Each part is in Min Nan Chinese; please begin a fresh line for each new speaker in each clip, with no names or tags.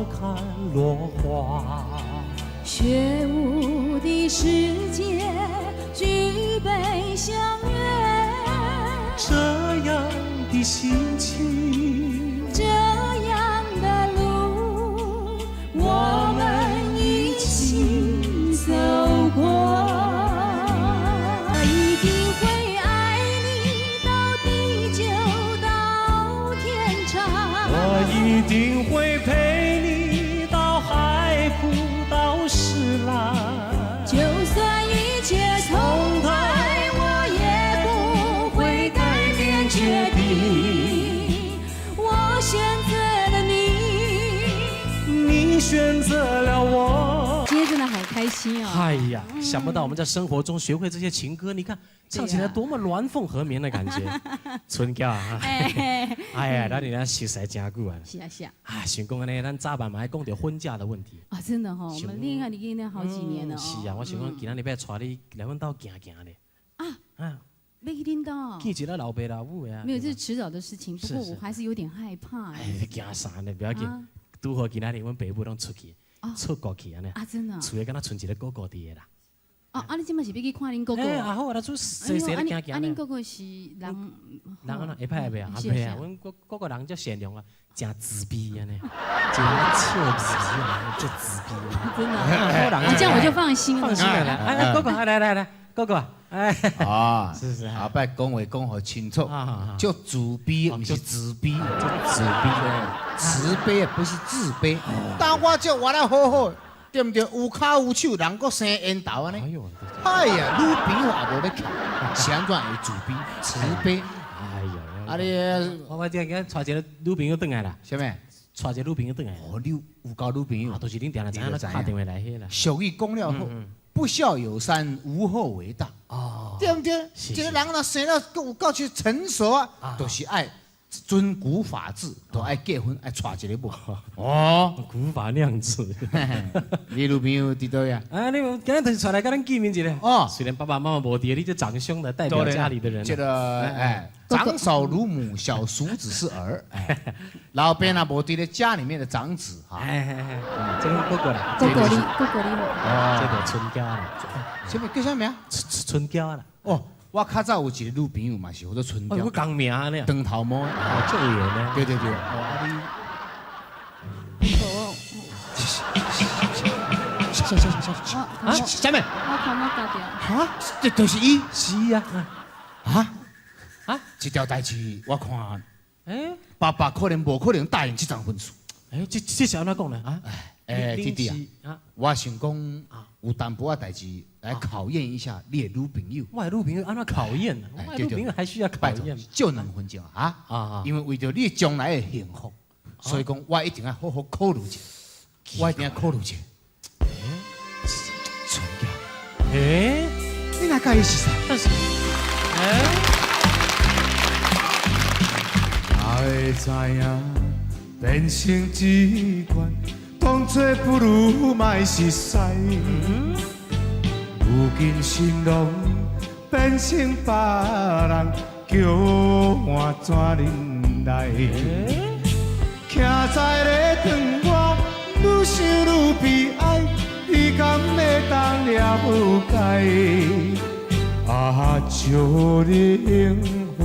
看落花。
雪霧的世界，舉杯相約。
這樣的心情，
這樣的路，我們一起走過。我一定會愛你到地久到天長。
我一定會陪你到海枯到石爛。
就算一切重來，我也不會改變決定。我選擇了你，
你選擇了我。
今天真的好開心哦！
哎呀，想不到我們在生活中學會這些情歌，你看唱起來多麼鸞鳳和綿的感覺。春嬌啊，哎呀，咱佇咱熟似真久啊。
是啊是啊。
啊，想講按呢，咱早晚嘛愛講著婚嫁的問題。
啊，真的哈，我們戀愛已經好幾年了。
是啊，我想講今仔日欲帶你來阮兜行行咧。
啊啊，欲去恁兜？
見一下老爸老母的。
沒有，這是遲早的事情。不過我還是有點害怕。
哎，驚啥呢？不要緊，拄好今仔日阮爸母攏出去，出國去按呢。
啊，真的。
厝裡敢若賰一个哥哥佇的啦。
啊啊！你這擺是欲去看恁哥哥？
哎，啊好，來出細細咧行行。
啊，恁哥哥是人？
人按怎會歹袂啊？袂啊，阮哥哥哥人足善良啊，真慈悲按呢，真笑慈啊，足慈悲。
真的。好人，這樣我就放心了。
放心了，來，哎，哥哥，來來來，哥哥，哎。
啊，
是是。
後擺講話講予清楚，叫自卑，毋是自卑，
叫自卑。
慈悲不是自卑。但我這活得好好。對毋對？有跤有手，人閣生緣投按呢。哎呀，女朋友也無咧徛，是按怎會自卑、慈悲？
哎呀，
啊你，
我這今帶一个女朋友轉來啦。
啥物？
帶一個女朋友轉來。
哦，你有交女朋友？
都是恁定定知影，打電話來彼啦。
俗語講了好，不孝有三，無後為大。哦，對毋對？一個人若生了有夠去成熟啊，就是愛遵古法制，都愛結婚，愛娶一個某。
哦，古法釀制。
你女朋友佇佗位啊？
啊，你今日就是帶來佮咱見面一下。哦，雖然爸爸媽媽無佇，你這長兄的代表家裡的人。
這個哎，長嫂如母，小叔子是兒。老爸若無佇咧家裡面的長子哈。
哎哎哎，這個哥哥啦，
哥哥你，哥哥你好。
哦，這個春嬌啦。
啥物叫啥名？
春嬌啦。
哦。我較早有一個女朋友嘛，是叫做春嬌。
我共名呢。
長頭毛。
哦，足有緣呢。
對對對。哦，啊你。啥啥啥啥啊？啥物？
我頭毛割掉。
哈？這就是伊？
是啊。
啊？啊？這條代誌我看，欸，爸爸可能無可能答應這樁婚事。
欸，這是按怎講呢？啊？
欸，弟弟啊，我想講有淡薄仔代誌來考驗一下你的女朋友。
我的女朋友按怎考驗？我的女朋友還需要考驗？
借兩分鐘啊！啊，因為為著你將來的幸福，所以講我一定要好好考慮一下，我一定要考慮一下。春嬌，
欸，
你哪佮意是啥？
但是，欸，
哪會知影變成這款？當作不如莫熟似，如今新郎變成別人，叫我怎忍耐？徛在咧等我，愈想愈悲哀，你敢會當了解？啊，祝你幸福，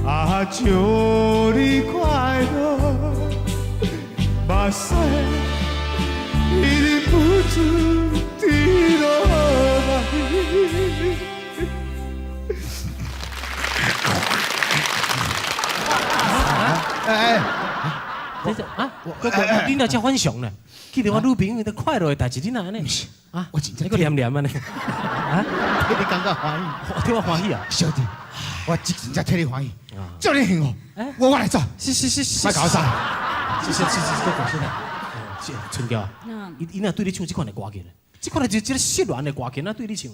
啊，祝你快樂。目屎已忍不住滴落來。
哎哎，
這這啊，哥哥，你若遮反常呢？記得我女朋友咧快樂的代誌，你哪按呢？啊，
我真正
你閣念念按呢？啊，
替你感覺歡喜，
我替我歡喜啊！
小弟，我真正替你歡喜，祝你幸福。我來走。
是是是是，
莫搞啥。
是是是是，哥哥是的。是春嬌，伊伊若對你唱這款的歌曲咧？這款的一個失戀的歌曲，哪對你唱？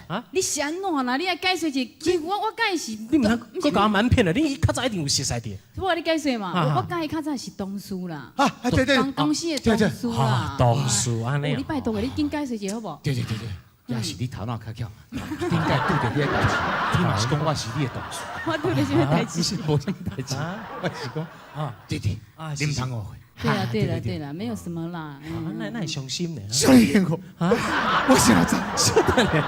啊？
你是按怎啦？你愛解釋一下，其實我佮伊是，
你毋通閣共我瞞騙了，你較早一定有熟似著。
我共你解釋嘛，我佮伊較早是同事啦。
啊，對對，
公司的同事啦。
同事按呢。
你拜託你緊解釋一下好無？
對對對對。也是你頭腦較巧，頂擺拄著你的代誌，你嘛是講我是你的同事。
我拄著啥物代誌？
是無啥物代誌，我是講啊，弟弟，你毋通誤會。
對啦對啦對啦，沒有什麼啦。
那會傷心呢？
小你幸福啊！我是哪知？
小等下，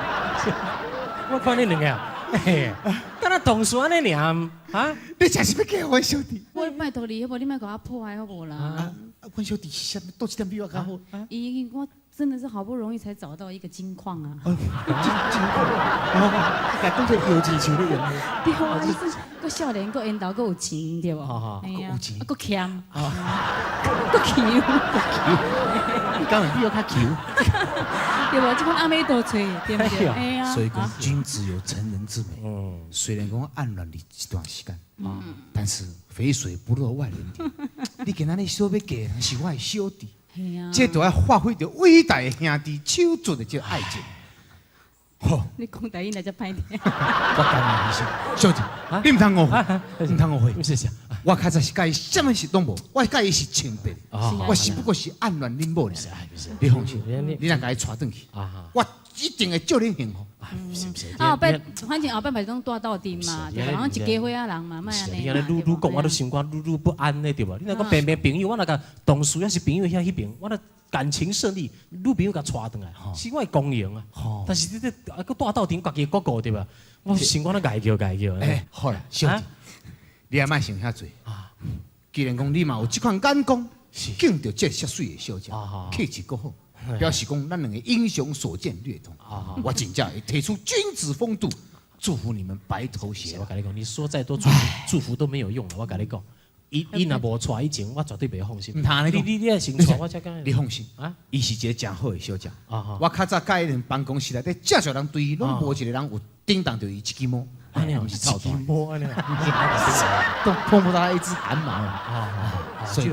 我看你兩個啊，敢若同事按呢爾啊？
你真是欲嫁予阮小弟？
我拜託你好無？你莫共我破壞好無啦？
啊，阮小弟是啥物？佗一點比我較好？
伊我真的是好不容易才找到一個金礦啊！
金礦，哦，當做搖錢樹咧用。
對啊，伊是閣少年，閣緣投，閣有錢，對無？閣
有錢，
閣儉，閣強。
你敢會比我較強？
對無？這款暗暝都揣，對毋對？哎呀，
所以講君子有成人之美。雖然講暗戀你一段時間，但是肥水不落外人田。你今仔日所欲嫁的是我的小弟。這就愛發揮著偉大的兄弟手足的這個愛情。好，
你講台語來才歹聽。
我感恩小弟，你毋通誤會，毋通誤會。
謝謝。
我較早是佮伊啥物事攏無，我佮伊是清白的，我是不過是暗戀恁某爾。你放心，你若共伊帶轉去，我一定會祝恁幸福。
啊，後擺反正後擺嘛是攏蹛鬥陣嘛，對吧？攏一家伙仔人嘛，莫按呢。
你按呢愈愈講，我都心肝愈愈不安呢，對無？你若講平平朋友，我若共同事抑是朋友遐彼爿，我若感情勝利，女朋友共帶轉來，是我的光榮啊。但是你這啊，閣蹛鬥陣，家己各顧對吧？我心肝都𠝹叫𠝹叫。
欸，好啦，小弟，你也莫想遐濟。既然講你嘛有這款眼光，見著這個遮媠的小姐，氣質閣好。表示講咱兩個英雄所見略同，我真正會提出君子風度，祝福你們白頭偕老。
我共你講，你說再多祝福祝福都沒有用了。我共你講，伊伊若無娶以前，我絕對袂放心。你你你先娶我才敢。
你放心啊，伊是一個誠好的小姐。我較早佮伊辦公室內底，遮濟人對伊攏無一個人有頂動著伊一支毛，毋是臭蛋，
毛按呢，
都碰不到他一支汗毛啊。所以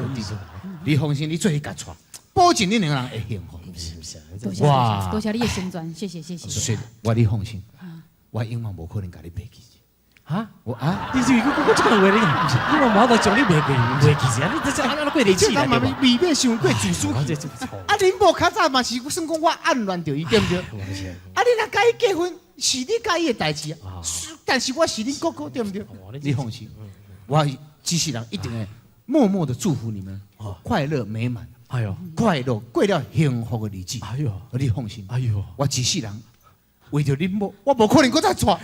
你放心，你做伙共娶。保證恁兩個人會幸福。
是毋是？
多謝多謝你的成全，謝謝謝謝。
所以，我你放心，我永遠無可能共你袂記。
哈？
我啊？
你是我這個話你，你嘛無法度將你袂記袂記者，你這這按怎過日子來對無？
未免傷過自私。啊，恁某較早嘛是算講我暗戀著伊，對毋對？啊，你若佮伊結婚，是你佮伊的代誌啊。但是我是恁哥哥，對毋對？你放心，我這世人一定會默默的祝福你們，快樂美滿。哎喲，快樂過了幸福的日子。哎喲，你放心。哎喲，我一世人為著恁某，我無可能閣再娶。
嚇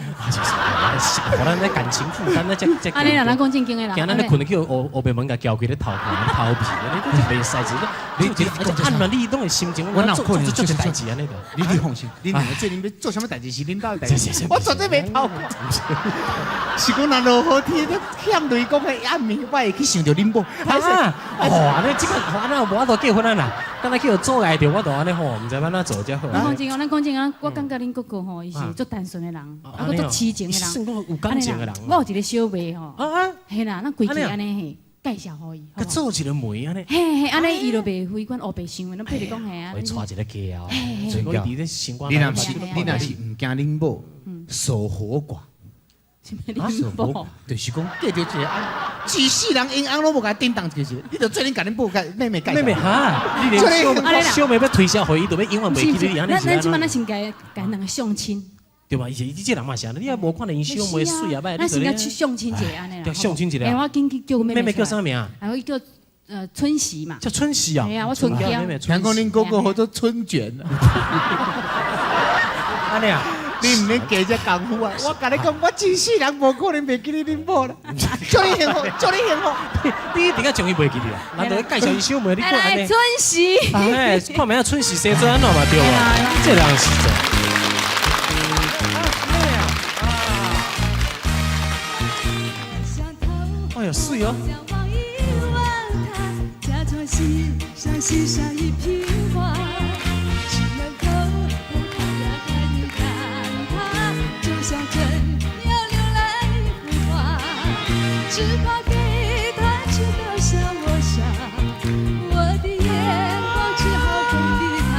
咱那感情負擔，那這這。
按呢啦，咱講正經的啦。
驚咱咧睏去烏烏白門共撬開咧偷看偷皮，你都袂使子。你你按嘛，你攏會心情，
我哪有可能
做這代誌按呢？
你你放心，恁兩個最近欲做啥物代誌是恁兜的代誌，我絕對袂偷看。是講若落雨天，欠雷公的暗暝，我會去想著恁某。
啊！哇！你這個我哪無法度結婚啊啦？敢若去予阻礙著，我就按呢吼，毋知欲按怎做才好。
咱講真哦，咱講真啊，我感覺恁哥哥吼，伊是足單純的人，啊，閣足癡情的人。
算講有感情的人。
我有一個小妹吼，嘿啦，咱規氣按呢嘿，介紹予伊。
閣做一個媒按呢。
嘿嘿，按呢伊就袂非管烏白想的，咱譬如講嘿啊。
會娶一個家哦。
你若是你若是毋驚恁某守活寡？
啥物某？
就是講嫁著一個啊，一世人陰翁攏無共叮當就是，你就做陣共恁某介妹妹介紹。
妹妹哈，你連小妹欲推銷予伊，就欲永遠袂記你。
咱咱這擺咱先共共兩个相親。
對嘛？伊是伊這人嘛是按呢，你也無看著𪜶小妹媠啊歹。
咱先共相親一下按呢啦。
對，相親一下。
欸，我緊去叫妹妹。
妹妹叫啥名？
啊，伊叫春喜嘛。
叫春喜啊。
係啊，我春嬌。
聽講恁哥哥號做春卷啊。
按呢啊。
你毋免加這功夫啊！我共你講，我一世人無可能袂記你恁某啦。祝你幸福，祝你幸福。
你一定愛將伊袂記得啊！難得介紹伊小妹，你看按呢。
春喜。
哎，看覓啊？春喜生做按怎嘛對無？這人實在。哎喲，媠哦。
只怕給他知道想我想，我的眼光只好回避他。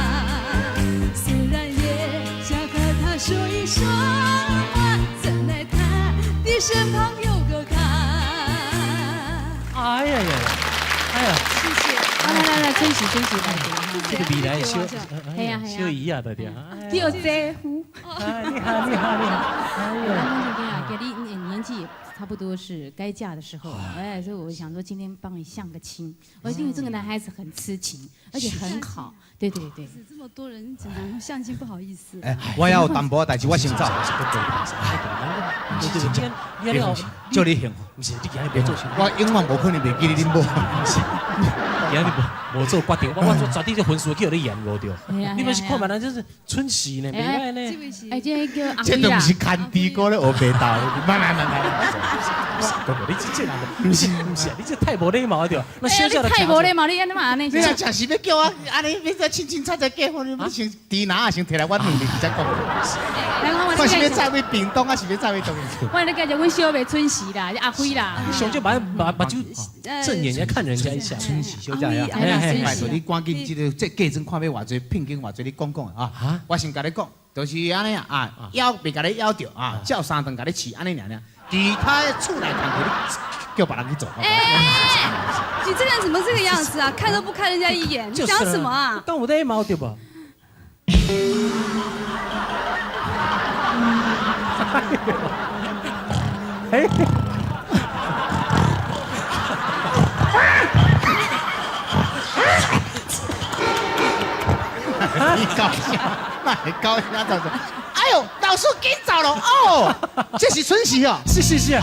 雖然也想和他說一說話，怎奈他的身旁有個他。
哎呀呀，哎呀，
謝謝。來來來，春喜春喜來。
這個未來小小姨啊，對對。哎
叫姐夫。
厲害厲害厲害！
咱這邊啊，給你年紀也差不多是該嫁的時候，哎，所以我想說今天幫你相個親。我因為這個男孩子很痴情，而且很好，對對對。
這麼多人講相親不好意思。
哎，我也有淡薄仔代誌，我先走。
對對對，你你
祝你幸福。
毋是，你今日無做，
我永遠無可能袂記你恁某。
今日無無做決定，我做絕對這婚事去予你延誤著。你們是看嘛，咱這是春喜呢，袂歹呢。
哎，這個叫阿
這都毋是牽豬哥咧學白豆，慢慢慢慢。
你這人毋是毋是，你這太無禮貌對。那小小的
太無禮貌，你按怎按呢？
你若誠是欲叫我按呢，欲再親親才才結婚，你先豬拿先提來我兩面才講。我是欲載去屏東，還是欲載去東？
我咧介紹阮小妹春喜啦，阿輝啦。
你上少把目目睭正眼來看人家一下。
春喜小姐啊，拜託你趕緊這個這嫁妝看欲偌濟，聘金偌濟，你講講啊。我先共你講，就是按呢啊，枵袂共你枵著啊，照三頓共你飼，按呢爾爾。其他厝內工課你叫別人去做。
哎，你這個人怎麼這個樣子啊？看都不看人家一眼，你講什麼啊？
講有禮貌對吧？哎，
你搞啥？那會搞啥造成？哎呦，老師緊走了哦！這是春喜哦，
是是是。
哎，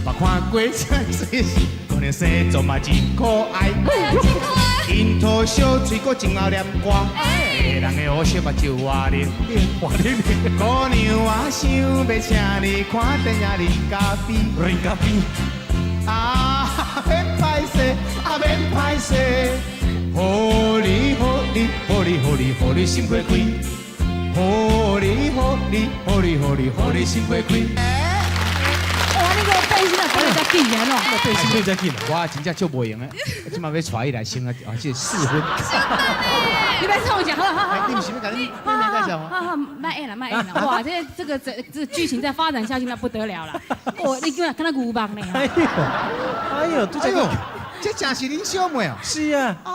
捌看過這水是，姑娘生做嘛真可愛。櫻桃小嘴閣真𠢕念歌，人的烏色目睭活靈靈，活靈靈。姑娘，我想欲請你看電影、啉咖啡，
啉咖啡。
啊，免歹勢，啊免歹勢，予你予你予你予你予你心花開，予你予你予你予你予你心花開。
哇，那個背心啊，變得較緊哦。
背心變較緊。
我真正足無閒的，這馬欲帶伊來先啊，啊，這試婚。
你別衝我講，好好好。
你毋是欲共你妹妹介紹嗎？
好好，莫按啦，莫按啦。哇，這劇情再發展下去，那不得了了。哦，你叫看那牛肉呢？
哎呦，哎呦，
哎呦，這真是恁小妹哦。
是啊。
哎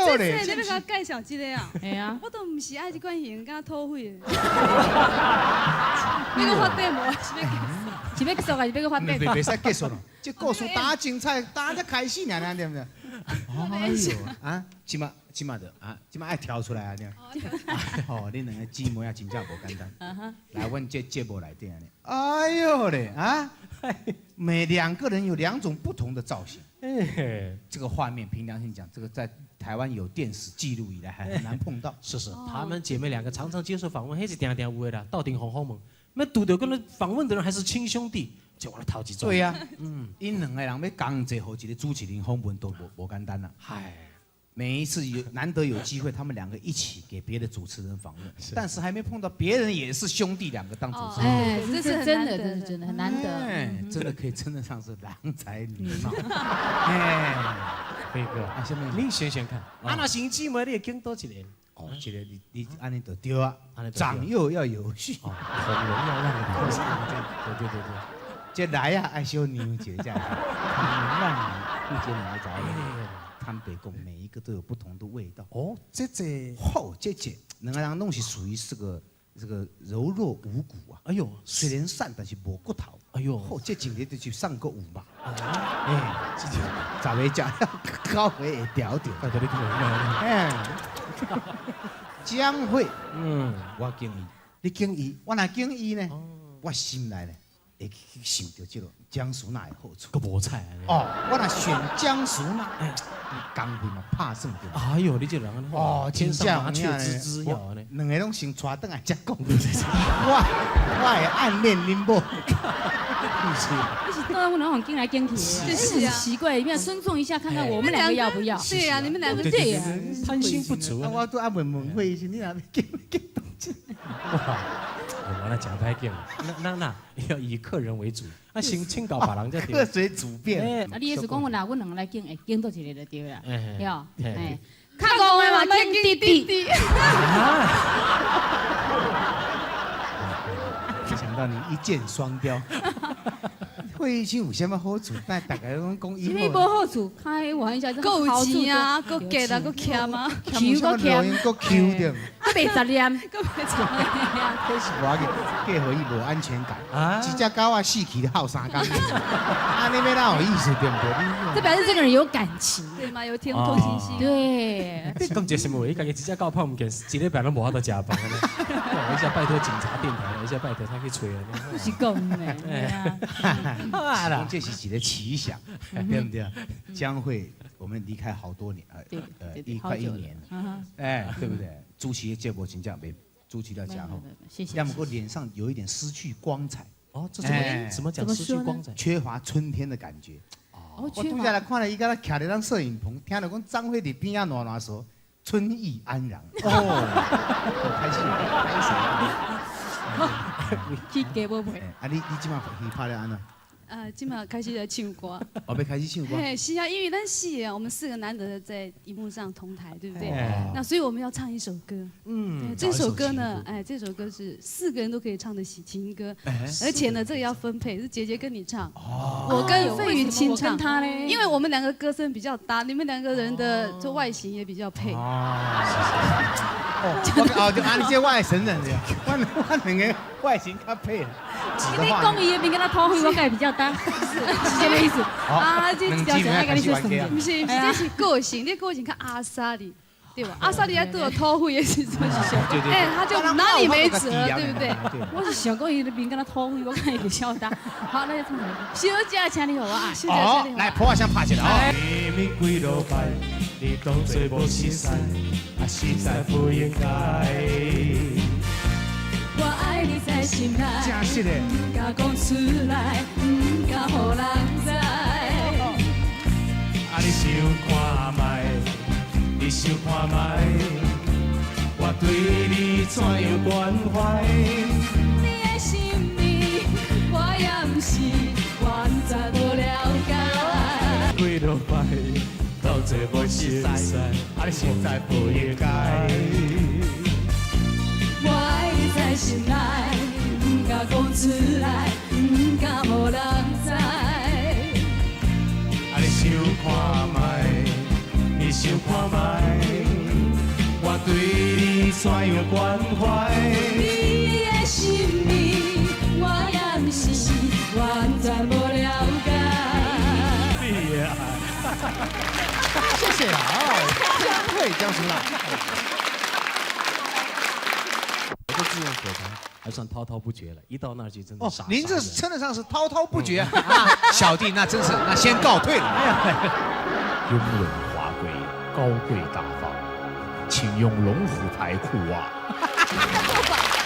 呦嘞！
這你欲共我介紹這個啊？
係啊。
我都毋是愛這款型，敢若土匪。你閣發展無？是欲
是欲結束還是欲閣發展？
袂使結束咯。這故事打精彩，打才開始爾爾，對不對？哎呦，啊，這馬這馬就啊，這馬愛跳出來啊！哦，恁兩個姊妹啊，真正無簡單。來，阮這節目內底按呢。哎呦嘞，啊，每兩個人有兩種不同的造型。這個畫面，憑良心講，這個在台灣有電視記錄以來，還很難碰到。
是是，她們姐妹兩個常常接受訪問，彼是定定有的啦，鬥陣訪訪問。那拄著跟那訪問的人還是親兄弟，就我來頭一轉。
對啊，嗯，𪜶兩個人欲共齊予一個主持人訪問都無簡單啦。
唉，
每一次有難得有機會，他們兩個一起給別的主持人訪問，但是還沒碰到別人也是兄弟兩個當主持人。
哎，這是真的，這是真的，很難得。
哎，真的可以稱得上是郎才女貌。哎，
飛哥，
啊，啥物？
你想想看，啊，若是姊妹，你會揀佗一个？
哦，這個你按呢就對啊，長幼要有序，
孔融要讓梨，對對對對，
這來啊愛小讓一下，孔融讓梨，你這兩個查某，坦白講，每一個都有不同的味道。
哦，這這，
好，這這兩個人攏是屬於這個柔弱無骨啊。
哎呦，
雖然瘦，但是無骨頭。
哎呦，
好，這前日就是送國有嘛。哎，這十个食了九個會調著。
拜託你聽我。
哎，江蕙，
嗯，
我敬伊，
你敬伊，
我若敬伊呢，我心內呢會去想著這個江淑娜的好處。
閣無彩。
哦，我若選江淑娜，江蕙嘛拍算著。
哎呦，你這人
哦，
天上麻雀吱吱叫呢。
兩個攏先帶轉來才講。我會暗戀恁某。
你是當阮兩個揀來揀去，這很奇怪，你們要尊重一下，看看我們兩個要不要？
對呀，你們兩個
對呀，
貪心不足。
我拄仔問問會時，你若欲揀揀當真？
哇，我來講歹見，那那要以客人為主，啊先請教別人才對。
客隨主便。
啊，你意思講我若阮兩個來揀，會揀佗一個就對啦，對。
哎，
較戇的嘛揀弟弟。
沒想到你一箭雙雕，费玉清有啥物好处？但大家攏講伊
啥物無好處？開玩笑，
夠有錢啊，夠結啊，夠儉啊，
窮閣儉，
閣窮對。
閣袂雜念，
閣袂雜念。
這是我嘅，嫁予伊無安全感。一隻狗仔死去耗三工，按呢欲哪有意思對毋對？
這表示這個人有感情，
對嘛？有天同情心。
對。
你講一個什麼話？伊家己一隻狗拍毋見，一禮拜攏無法度食飯。一下拜託警察電台，一下拜託他去揣。
不是講的。
好啦，這是一個奇想，對不對？江蕙，我們離開好多年，一快一年，哎，對不對？主持的節目真正袂主持了真好，
謝謝。
要麼臉上有一點失去光彩。
哦，這怎麼講失去光彩？
缺乏春天的感覺。
哦，
我拄才來看了伊敢若徛佇咱攝影棚，聽著講張惠佇邊仔囉囉嗦，春意安然。哦，好開心，開心。
去加無袂？
啊，你這馬戲拍了按怎？
這馬開始來唱歌。
哦，欲開始唱歌。
嘿，是啊，因為咱四個，我們四個難得在熒幕上同台，對不對？那所以我們要唱一首歌。嗯，這首歌呢，哎，這首歌是四個人都可以唱的喜情歌，而且呢，這個要分配，是姐姐跟你唱，我跟費玉清唱。
他呢？
因為我們兩個歌聲比較搭，你們兩個人的這外形也比較配。
哦，哦，就按呢這外省人的，我兩個外形較配。
你講伊的面敢若土匪，我佮伊比較搭，是這個意思。
啊，這
兩姊妹開始冤家。
不是，這是個性，你個性較阿莎力，對吧？阿莎力愛對土匪的時陣是哎，他就哪裡沒轍，對不對？
我是想講伊的面敢若土匪，我佮伊比較搭。好，那就唱什麼？小姐，請你予我愛。
好，來破啊聲拍起來哦。
你當作無熟似，啊，實在不應該。
我愛你在心內，
真實的，
毋敢講出來，毋敢予人知。
啊，你想看覓，你想看覓，我對你怎樣關懷？
你的心意，我也毋是完全無了解。
幾落擺，當作無熟似，啊，你實在不應該。
我愛你在心內，毋敢講出來，毋敢予人知。
啊，你想看覓，你想看覓，我對你怎樣關懷？
你的心意，我也毋是完全無了解。
你的愛。
謝謝啊，江蕙江淑娜。
我都自認口才還算滔滔不絕了，一到那兒就真的傻。
您這稱得上是滔滔不絕啊！小弟那真是那先告退了。
雍容華貴，高貴大方，請用龍虎牌褲襪。